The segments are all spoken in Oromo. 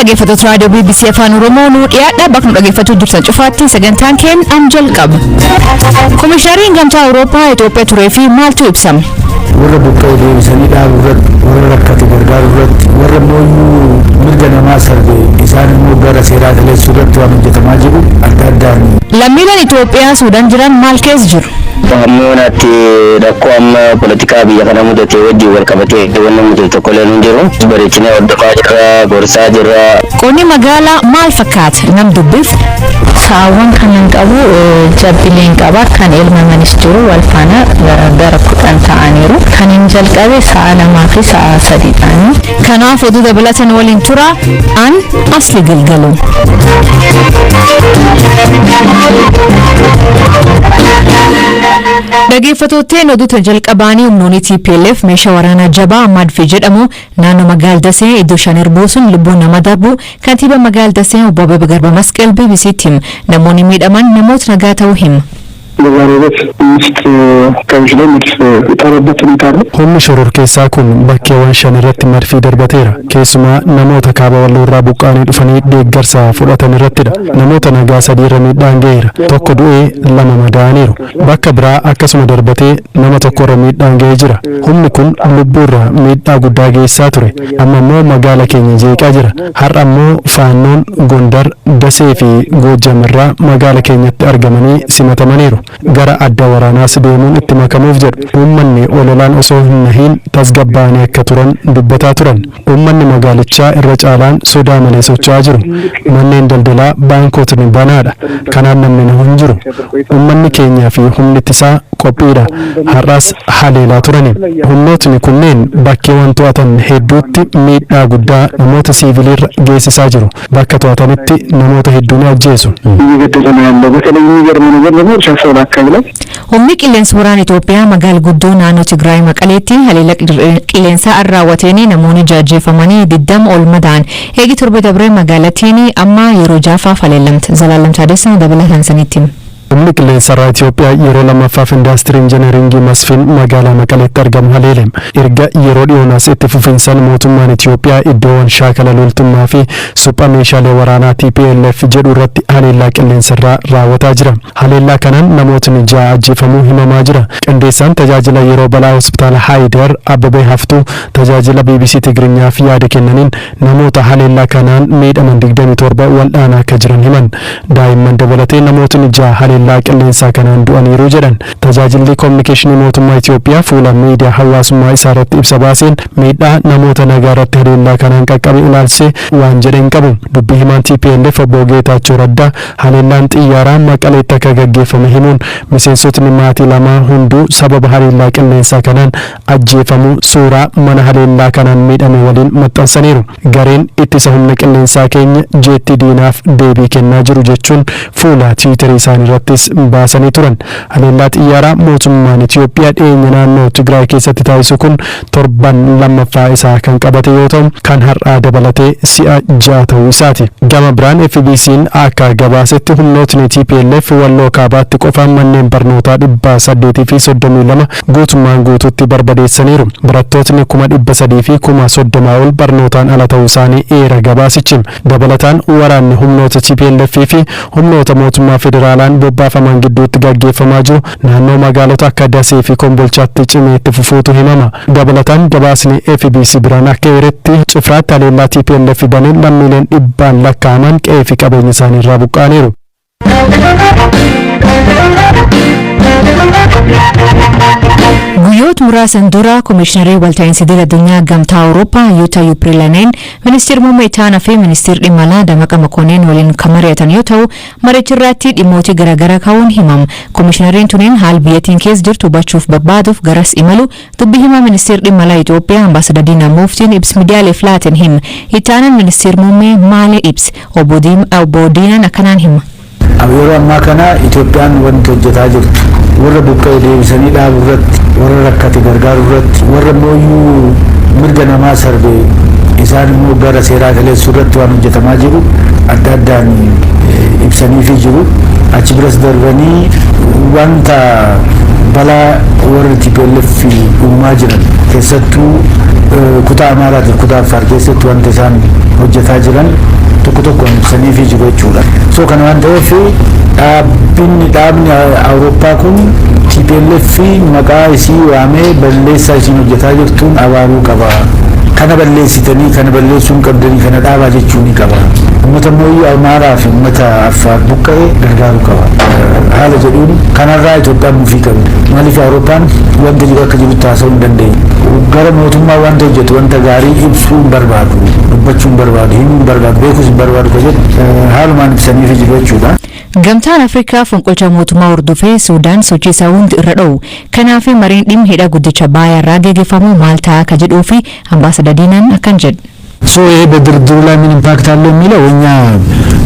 Dhaggeeffattoota raadiyoo BBC Afaan Oromoo, nu dhiyaadha. Bakka nu dhaggeeffachuu jirtan cufaatti sagantaan keenya am jalqaba. Komishinariin Gamtaa Awurooppaa Itoophiyaa turee fi maaltu ibsame? Warra buqqa'e deebisanii dhaabuu irratti, warra rakkate gargaaruu irratti, warra immoo mirga namaa sarbe isaan immoo gara seeraa dhiyeessuu irratti waan hojjetamaa jiru adda addaan. Lammiileen Itoophiyaa Suudaan jiran maal keessa jiru? Hammoonatti rakkoo amma poolitikaa biyya kana mudate wajjin wal qabatee wanni mudate tokko illee hin jiru. Bareechinee hordofaa jirra, gorsaa jirra. Qonni magaalaa maal fakkaata? Nam dubbif. Saawwan kanan qabu jabbileen qaba, kan elmamanis jiru, wal faana gara 10 ta'aniiru. Kan hin jalqabe sa'a 2 fi sa'a 3dhaani. Kanaaf oduu dabalatan waliin tura, an Asli Galgalu. Dhaggeeffattootni, oduu jalqabaanii humnoonni TPLF meeshaa waraanaa jabaa Madfi jedhamu naannoo magaala Dasee iddoo shan buusuun lubbuun nama darbu kantiibaa magaala Dasee obbo Abbabee Garba Masqal BBCtti hima. Namoonni miidhaman namoota nagaa ta'uu hima. በዛሬው ዕለት አምስት አካባቢዎች ላይ መድፍ የጣለበት ሁኔታ አለ። Humni shororkeessaa kun bakkeewwan shan irratti marfii darbateera. Keessumaa namoota kaaba Walloo irraa buqqaanii dhufanii deeggarsa fudhatan irrattidha. Namoota nagaa sadii irra miidhaan ga'eera. Tokko du'ee, lama madaa'aniiru. Bakka biraa akkasuma darbatee nama tokko irra miidhaan ga'ee jira. Humni kun lubbuu irra miidhaa guddaa geessaa ture. Amma immoo magaala keenya jeeqaa jira. Har'a immoo Faannoon Gondar, Dasee fi Goojjam irraa magaala keenyatti argamanii simatamaniiru. Gara adda waraanaas deemuun itti makamuuf jedhu. Uummanni ololaan osoo hin nahiin tasgabbaa'anii akka turan dubbataa turan. Uummanni magaalichaa irra caalaan sodaa malee socho'aa jiru. Manneen daldalaa, baankotni banaadha. Kanaan namni nahu hin jiru. Uummanni keenyaa fi humni ittisaa qophiidha. Har'as haleelaa turani. Humnootni kunneen bakkeewwan to'atan hedduutti miidhaa guddaa namoota siviiliirra geessisaa jiru. Bakka to'atanitti namoota hedduu ni ajjeesu. እየገደለ ነው ያለው። በተለይ የሚገርመው ነገር ደግሞ እርሻ ሰብል አካባቢ ላይ Humni qilleensa waraana Itoophiyaa magaala guddoo naannoo Tigraay Maqaleetti haleela qilleensaa raawwateen namoonni ajjeefamanii 20 ol madaa'an. Eegi torba dabree magaalattiin amma yeroo jaafaaf haleelamte. Zalaalam Taadessaa dabalataan sanitti hima. Humni qilleensarraa Itoophiyaa yeroo lammaffaaf indaastirii injineringii Masfin magaalaa Maqaleetti argamu haleele. Erga yeroo dhiyoonaas itti fufiinsan mootummaan Itoophiyaa iddoowwan shaakala loltummaa fi supha meeshaalee waraanaa TPLF jedhu irratti haleellaa qilleensarraa raawwataa jira. Haleellaa kanaan namootni ja'a ajjeefamuu himamaa jira. Qindeessaan tajaajila yeroo balaa hospitaala Haayidar Abbabee Haftuu tajaajila BBC Tigiriinyaaf yaada kennaniin namoota haleellaa kanaan miidhaman 27 wal'aanaa akka jiran himan. Daa'imman dabalatee namootni ja'a haleellaa qilleensaa kanaan du'aniiru jedhan. Tajaajilli koominikeeshinii mootummaa Itoophiyaa fuula miidiyaa hawaasummaa isaa irratti ibsa baaseen miidhaa namoota nagaa irratti haleellaa kanaan qaqqabe ilaalsee waan jedhe hin qabu. Dubbii himaan TPLF obbo Geetaachoo Raddaa haleellaan xiyyaaraa Maqaleetti akka gaggeeffame himuun miseensotni maatii lamaa hunduu sababa haleellaa qilleensaa kanaan ajjeefamuu suuraa mana haleellaa kanaan miidhame waliin maxxansaniiru. Gareen ittisa humna qilleensaa keenya jeetti diinaaf deebii kennaa jiru jechuun fuula Tiwiitarii isaanii irrattis baasanii turan. Haleellaa xiyyaaraa mootummaan Itoophiyaa dhiyeenya naannoo Tigraay keessatti taasisu kun torban lammaffaa isaa kan qabate yoo ta'u, kan har'aa dabalatee si'a ja'a ta'uu isaati. Gama biraan FBC'n akka gabaasetti humnootni TPLF Walloo kaabaatti qofaan manneen barnootaa 832 guutummaan guutuutti barbadeessaniiru. Barattootni 330,000 ol barnootaan ala ta'uu isaanii eera gabaasichi. Dabalataan waraanni humnoota TPLF fi humnoota mootummaa federaalaan bobbaafaman gidduutti gaggeeffamaa jiru naannoo magaalota akka Dasee fi Kombolchaatti cimee itti fufuutu himama. Dabalataan gabaasni FBC biraan akka eeretti Cifraatti haleellaa TPLF baneen lammiileen dhibbaan lakkaa'aman qe'ee fi qabeenya isaanii irraa buqqa'aniiru. Guyyoota muraasan dura Komishinarrii Walta'iinsa Idil Addunyaa Gamtaa Awurooppaa Yuuta Yuupirilaneen Ministeera Muummee Itaanaa fi Ministeera Dhimma Alaa Damaqa Makoonneen waliin kan mari'atan yoo ta'u, maricha irratti dhimmoota garaagaraa ka'uun himama. Komishinarriin tuniin haala biyyattiin keessa jirtu hubachuuf barbaaduuf garas imalu dubbi himaa Ministeera Dhimma Alaa Itoophiyaa Ambaasadar Diinaa Muftiin ibsa miidiyaaleef laateen hima. Itaanaan Ministeera Muummee maali ibse? Obbo Diinaan akkanaan hima. Yeroo ammaa kana Itoophiyaan wanti hojjetaa jirtu warra buqqa'e deebisanii dhaabuu irratti, warra rakkate gargaaruu irratti, warra immoo mirga namaa sarbe isaan immoo gara seeraa dhiyeessuu irratti waan hojjetamaa jiru adda addaan ibsaniifii jiru. Achi biras darbanii wanta balaa warri TPLF uumaa jiran keessattuu Kutaa Amaaraatiif kutaa Affaar keessatti wanta isaan hojjetaa jiran tokko tokkoon ibsaniifii jiru jechuudha. So kana waan ta'eef, dhaabbinni dhaabni Awurooppaa kun TPLF maqaa isii waamee balleessaa isiin hojjetaa jirtuun abaaruu qaba. Kana balleessitanii, kana balleessuu hin qabdanii, kana dhaabaa jechuu ni qaba. Uummata immoo Amaaraa fi uummata Affaar buqqa'e gargaaruu qaba. Haala jedhuun kanarraa Itoophiyaan mufii qabdi. Maaliif, Awurooppaan wanta jiru akka jirutti haasa'uu hin dandeenye. Gara mootummaa wanta hojjetu, wanta gaarii ibsuu hin barbaadu, dubbachuu hin barbaadu, himuu hin barbaadu, beekuus hin barbaadu ka jedhu haalumaan ibsaniifi jiru jechuudha. Gamtaan Afrikaa fonqolcha mootummaa hordofee Suudaan sochii isaa hundi irra dho'u. Kanaaf mariin dhimma hidha guddicha Abbayaa irraa geggeeffamu maal ta'a ka jedhuu fi ambaasadar Diinaan akkan jedhu. So ይሄ በድርድሩ ላይ ምን impact አለው የሚለው፣ እኛ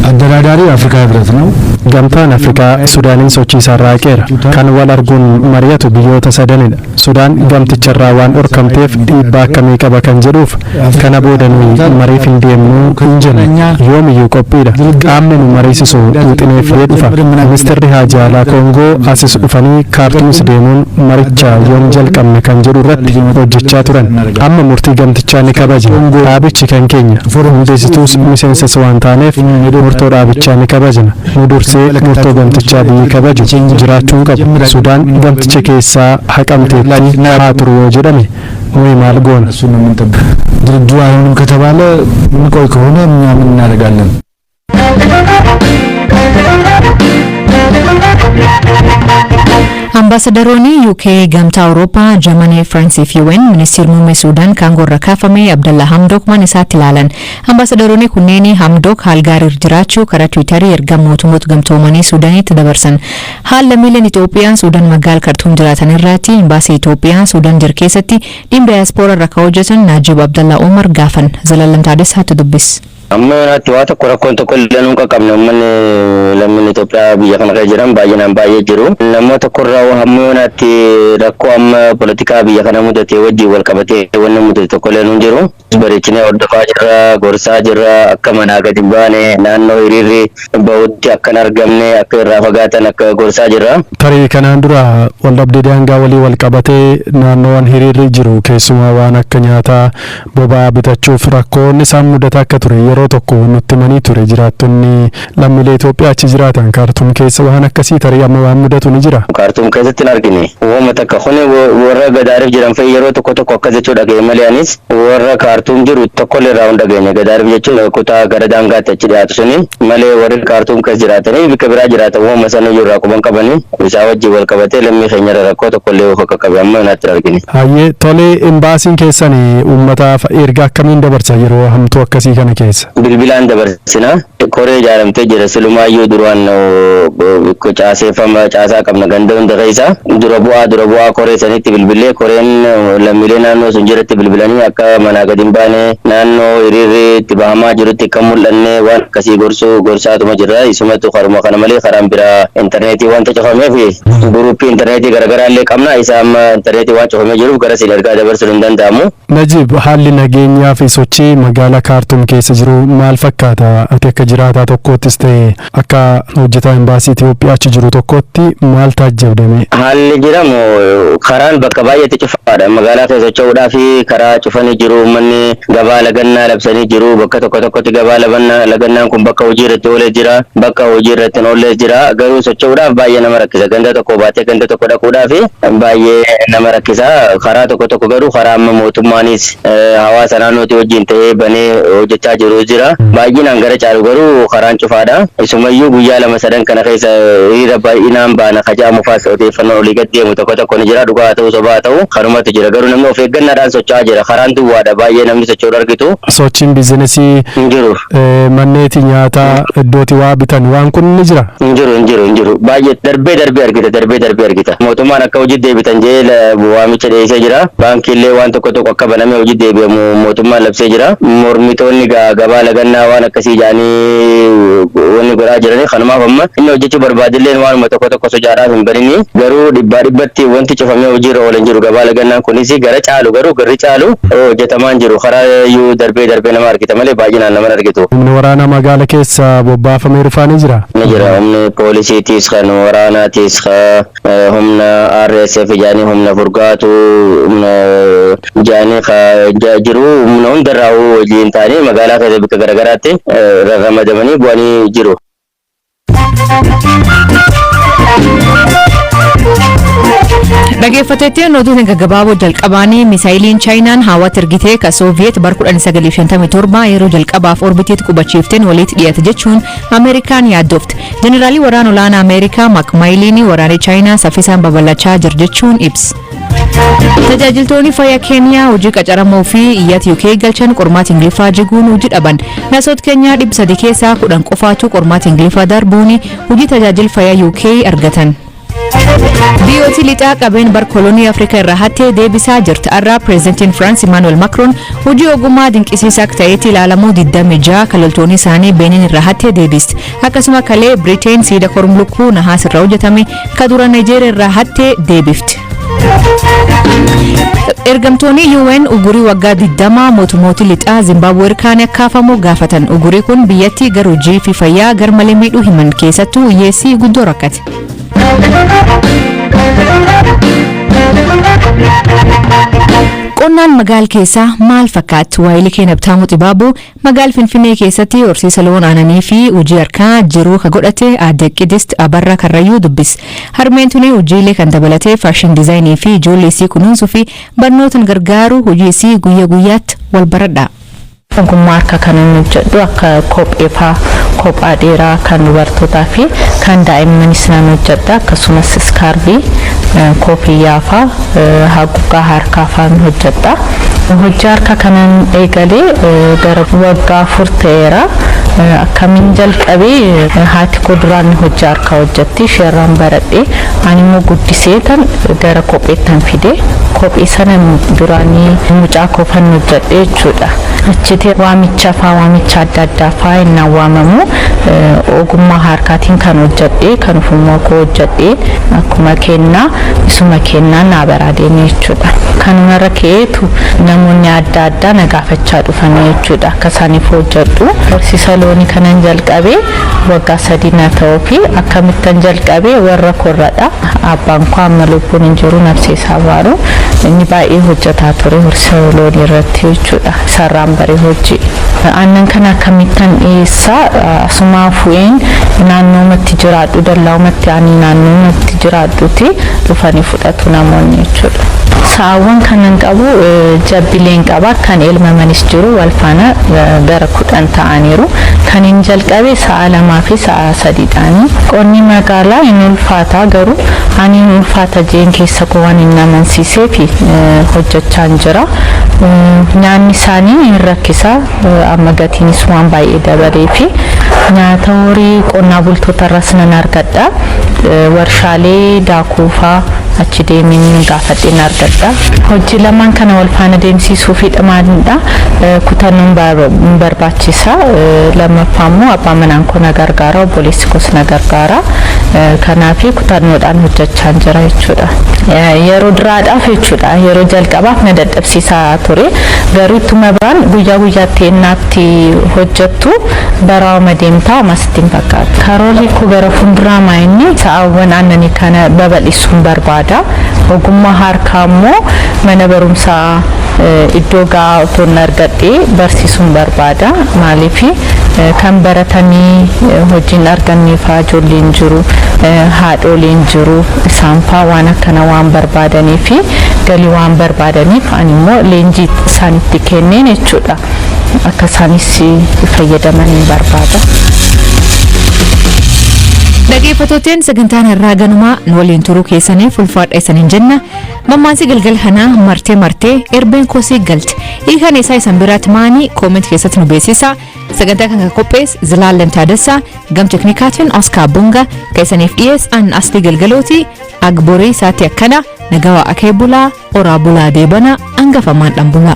አደራዳሪ የአፍሪካ ህብረት ነው። Gamtaan Afrikaa Sudaaniin sochii isaarraa haqeera. Kan wal arguun mari'atu biyyoota sadanidha. Sudaan gamticharraa waan dhorkamteef dhiibbaa akkamii qaba kan jedhuuf, kana booda nuyi mariif hin deemnuu hin jenne. Yoomiyyuu qophiidha. Qaamni nu mariisisu wixinee fidee dhufa. Ministeerri Haajaa Alaa Koongoo asis dhufanii Kaartuumis deemuun maricha yoom jalqabne kan jedhu irratti hojjechaa turan. Amma murtii gamtichaa ni kabajna. Dhaabichi kan keenya. Hundeessituus miseensas waan taaneef murtoo dhaabichaa ni kabajna. Nu dursee murtoo gamtichaa biyyi kabaju jiraachuu qabu. Sudaan gamticha keessaa haqamteetti haa turu yoo jedhame nuyi maal goona? እሱን ነው የምንጠብቅ። ድርድሩ አይሆንም ከተባለ፣ ምንቆይ ከሆነ እኛ ምን እናደርጋለን? Ambaasaddaroonni UK, Gamtaa Awurooppaa, Jarmanii, Firaansii fi UN ministeerri muummee Suudaan kan gorra kaafame Abdallaa Hamdook mana isaatti ilaalan. Ambaasaddaroonni kunneen Hamdook haal gaarii jiraachuu karaa Tiwiitarii erga mootummoota gamtoomanii Suudaanitti dabarsan. Haala lammiileen Itoophiyaa Suudaan magaalaa Kartuum jiraatan irratti imbaasii Itoophiyaa Suudaan jiru keessatti dhimma diyaaspooraa irra kan hojjetan Naajib Abdallaa Umar gaafan. Zalaalam Taadessaatu dubbis. Amma yoonaatti waa tokko rakkoon tokko illee nuun qaqqabne. Uummanni lammiin Itoophiyaa biyya kana keessa jiran baay'inaan baay'ee jiru. Namoota tokkorraa hamma yoonaatti rakkoo amma poolitikaa biyya kana mudate wajjin wal qabatee wanni mudate tokko illee nuun jiru. Bareechinee hordofaa jirra, gorsaa jirra, akka manaa gadi hin baane, naannoo hiriirri bahutti akka hin argamne, akka irraa fagaatan akka gorsaa jirra. Tarii kanaan dura waldhabdee daangaa walii wal qabatee naannoowwan hiriirri jiru keessumaa waan akka nyaataa, boba'aa bitachuuf rakkoon isaan mudata akka ture yeroo tokko nutti himanii ture jiraattonni lammiilee Itoophiyaa achi jiraatan Kaartuum keessa. Waan akkasii tarii amma waan mudatu ni jira? Kaartuum keessatti hin argine. Uumama takka kuni warra Gadaariif jiran fa'i yeroo tokko tokko akkas jechuu dhaga'e malee, anis warra Kaartuum jiru tokkollee irraa hin dhageenye. Gadaariif jechuun kutaa gara daangaatti achi dhiyaatu suni malee, warri Kaartuum keessa jiraatanii bakka biraa jiraatan uumama sana iyyuu irraa quban qabanii isaa wajjin wal qabatee lammii keenya irra rakkoo tokkollee of akka qabe amma naatti hin argine. Hayyee, tolee, imbaasiin keessan uummataaf ergaa akkamiin dabarsa yeroo hamtuu akkasii kana keessa? Bilbilaan dabarsina. Koree ijaaramtee jira. Silumaayyuu duraan caaseeffama caasaa qabna ganda hunda keessa. Dura bu'aa koree sanitti bilbilee, koreen lammiilee naannoo sun jiratti bilbilanii akka manaa gadi hin baane, naannoo hiriirri itti bahamaa jirutti akka mul'anne waan akkasii gorsuu gorsaatuma jirra. Isumatu karuma kana malee karaan biraa intarneetii wanta cufameef, guruppii intarneetii garaagaraa illee qabna. Isa amma intarneetii waan cufamee jiruuf gara siin ergaa dabarsuun hin danda'amu. Najib, haalli nageenyaa fi sochii magaalaa Kaartuum keessa jiru maal fakkaata? Ati akka jiraataa tokkoottis ta'e akka hojjetaa imbaasii Itoophiyaa achi jiru tokkotti maal taajjabdame? Haalli jiramu karaan bakka baay'eetti cufaadha. Magaalaa keessa socho'uudhaa fi karaa cufanii jiru. Uummanni gabaa lagannaa labsanii jiru. Bakka tokko tokkotti gabaa lagannaan kun bakka hojii irratti oolee jira. Bakka hojii irratti hin oolles jira. Garuu socho'uudhaaf baay'ee nama rakkisa. Ganda tokko baatee ganda tokko dhaquudhaaf baay'ee nama rakkisa. Karaa tokko tokko garuu karaa amma mootummaanis hawaasa naannootii wajjin ta'ee banee hojjechaa jiru jira. Baay'inaan gara caalu garuu karaan cufaadha. Isumayyuu guyyaa 2 3 kana keessa hiriira baay'inaan baana kaja'amu faas odeeffannoo olii gad deemu tokko tokko ni jira. Dhugaa haa ta'u, sobaa haa ta'u, kanumatu jira. Garuu namni of eeggannaadhaan socho'aa jira. Karaan duwwaadha, baay'ee namni socho'uu argitu. Sochiin biizinesii Hin jiru. Manneeti nyaataa, iddooti waa bitan, waan kun ni jira? Hin jiru, hin jiru, hin jiru. Baay'ee darbee darbee argita, darbee darbee argita. Mootummaan akka hojii deebitan jee waamicha dhiyeessee jira. Baankiillee waan tokko tokko akka banamee hojii deebi'amu mootummaan labsee jira. Mormitoonni gabaa Gabaa lagannaa waan akkasii jedhanii wanni godhaa jiranii. Kanumaaf amma inni hojjechuu barbaadillee waanuma tokko tokko sochaadhaaf hin banini, garuu dhibbaa dhibbatti wanti cufamee hojiirra oolan jiru. Gabaa lagannaan kunis gara caalu, garuu garri caalu hojjetamaa hin jiru. Karaa iyyuu darbee darbee nama argita malee baay'inaan nama argitu. Humni waraanaa magaala keessa bobbaafamee rufaanii jira. Ni jira, humni poolisiitis, kan waraanaatis, humna RSF jedhanii, humna furgaatu, humna jedhanii jiru, humna hundarraa hojiin ta'anii magaalaa keessa bakka garaagaraatti ramadamanii bu'anii jiru. Dhaggeeffattoonni, oduu gaggabaaboo jalqabaanii misaayiliin Chaayinaan hawwaatti ergitee ka Sooviyeet bara 1957 yeroo jalqabaaf orbitiitti qubachiifteen walitti dhiyaate jechuun Ameerikaan yaaddofte. Jeneraalii waraana olaanaa Ameerikaa Maak Maayiliin waraanni Chaayinaa saffisaan babal'achaa jira jechuun ibsa. Tajaajiltoonni fayyaa Keeniyaa hojii qacaramuu fi iyyata UK galchan qormaata Ingiliffaa jiguun hojii dhaban. Nasoota Keenyaa 300 keessaa 10 qofaatu qormaata Ingiliffaa darbuun hojii tajaajila fayyaa UK argatan. Biyyooti lixaa qabeen bar kolonii Afrikaa irraa hattee deebisaa jirti. Har'a pireezidantiin Firaans Imaanuweel Makroon hojii ogummaa dinqisiisaa akka ta'etti ilaalamuu 26 kan loltoonni isaanii Beenin irraa hattee deebisti. Akkasuma kalee Biriteen siida kormlukkuu nahaas irraa hojjetame ka dura Nijeeriyaa irraa hattee deebifti. Ergamtoonni UN ugurii waggaa 20 mootummoota lixaa Zimbabwee kaan akka gaafatan. Ugurii kun biyyattii gara hojii fi fayyaa garmalee miidhuu himan, keessattuu hiyyeessii guddoo rakkate. Qonnaan magaal keessaa maal fakkaatti? Waayilii keenya Abtaamuu Xibaabuu magaal Finfinnee keessatti horsiisa loon aananii fi hojii harkaa jiruu ka godhate aadde Qidist Abarraa Karrayyuu dubbis. Harmeen tuni hojiilee kan dabalatee fashion design fi ijoollee isii kunuunsuu fi barnootaan gargaaru hojii isii guyyaa guyyaatti wal baradha. Ogummaa harkaa kan inni hojjedhu akka kophee faa, kophaa dheeraa kan dubartootaa fi kan daa'immanis nan hojjedha. Akkasumas iskaarbii, koofiyyaa faa, haguuggaa harkaa faa hojjedha. Hojii harkaa kanan eegalee gara waggaa 4 ta'eera. Akkamiin jalqabee? Haati koo duraan hojii harkaa hojjetti, isheerraan baradhe. Ani immoo guddisee tan gara kopheettan fide. Kophee sana duraanii mucaa koofan hojjedhe jechuudha. Achitti waamicha faa, waamicha adda addaa faa innaan waamamu ogummaa harkaatiin kan hojjedhe, kan ofummaa koo hojjedhe, akkuma kennaa isuma kennaa naa baraa deeme jechuudha. Kanumarra ka'eetu namoonni adda addaa na gaafachaa dhufanii jechuudha akka isaaniif hojjedhu. Horsiisa loonii kanan jalqabee waggaa 3 na ta'uu fi akkamittan jalqabee? Warra korradha. Abbaan koo amma lubbuun hin jiru, nafsee isaa baaru. Inni baay'ee hojjetaa ture horsiisa loonii irratti jechuudha. Isarraan baree hojii. Aannan kana akkamittan dhiyeessaa? Asumaa fu'een naannoomatti jiraadhu, dallaa'umatti ani naannoomatti jiraadhuti dhufanii fudhatu namoonni jechuudha. Sa'aawwan kanan qabu jabbileen qaba, kan elmamanis jiru, wal faana gara 10 ta'aniiru. Kan hin jalqabe sa'a 2 fi sa'a 3dhaani. Qonni magaalaa hin ulfaata, garuu ani hin ulfaata jeen keessa koo waan hin amansiisee fi hojjechaa jira. Nyaanni isaanii hin rakkisa, amma gatiinis waan baay'ee dabalee fi nyaata horii qonnaa bultoota irraas nan argadha. Warshaalee daakuufaa achi deemeen gaafadheen argadha. Hojii lamaan kana wal faana deemsisuu fi maalidha? Kutannoon barbaachisa. Lammaffaa immoo abbaan manaan koo na gargaara, obboleessi koos na gargaara. Kanaaf kutannoodhaan hojjechaa jira jechuudha. Yeroo duraadhaaf jechuudha. Yeroo jalqabaaf na dadhabsiisaa ture. Garuu ittuma biraan guyyaa guyyaatti ennaatti hojjettu baraama deemtaa amasitti hin fakkaatu. Karoorri koo gara fuulduraa maayinni sa'aawwan aannanii kana babal'isuun barbaada. Ogummaa harkaa immoo mana barumsaa iddoo gahaa otoo hin argadhee barsiisuun barbaada. Maaliif, kan baratanii hojiin arganne fa'aa ijoolleen jiru, haadholiin jiru, isaan fa'aa waan akkana waan barbaadanii fi galii waan barbaadaniif ani immoo leenjii isaanitti kenneen jechuudha. Akka isaanis fayyadaman hin barbaada. Dhaggeeffattooteen, sagantaan har'aa ganumaa. Nu waliin turuu keessaniif ulfaadha isaniin jenna. Mammaansi galgal kanaa "Martee martee erbeen kosii galte". Hiikan isaa isan biraatti maanii? Comment keessatti nu beeksisa. Sagantaa kan qopheesse Zilaalem Taadessaa, gam teknikaatiin Oskaar Bunga, keessaniif dhiyees an Asli Galgalooti. Agborii isaatti akkana nagawaa akee bulaa, oraa bulaa, deebana hangafamaan dhan bulaa.